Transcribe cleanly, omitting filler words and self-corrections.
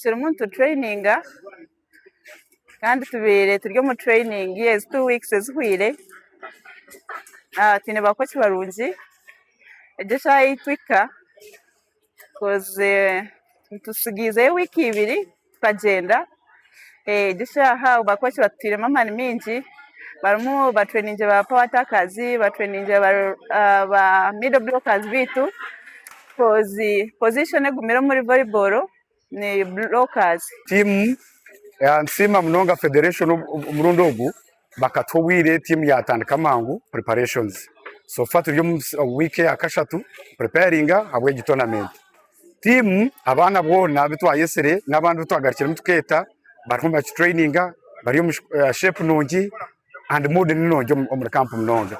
Turimu nitutureyininga kandi tubaire turi omu tureyiningi ezi tu wiikisi ezihweire. Twine bakoci barungi, egi eshaaha ei tuhika koze tusigaizeyo wiiki ibiri tukagyenda, egi eshaaha bakoci batutairemu amaani maingi barimu batureyiningiire ba pawa atakazi, batureyiningiire ba mido burokazi beitu. Kozi position egumire omuri volleyball ni blockers. Tiimu nitusiima munonga federation omurundi ogu bakatuha obwire tiimu yatandika mangu preparations. So far turi omu wiiki eyakashatu preparinga ahabw'egi tournament. Tiimu abaana boona abu twayetsire n'abandi abu twagarukiremu tukeeta bariho nibakitraininga bari omu shape nungi and mood ni nungi omuri camp munonga.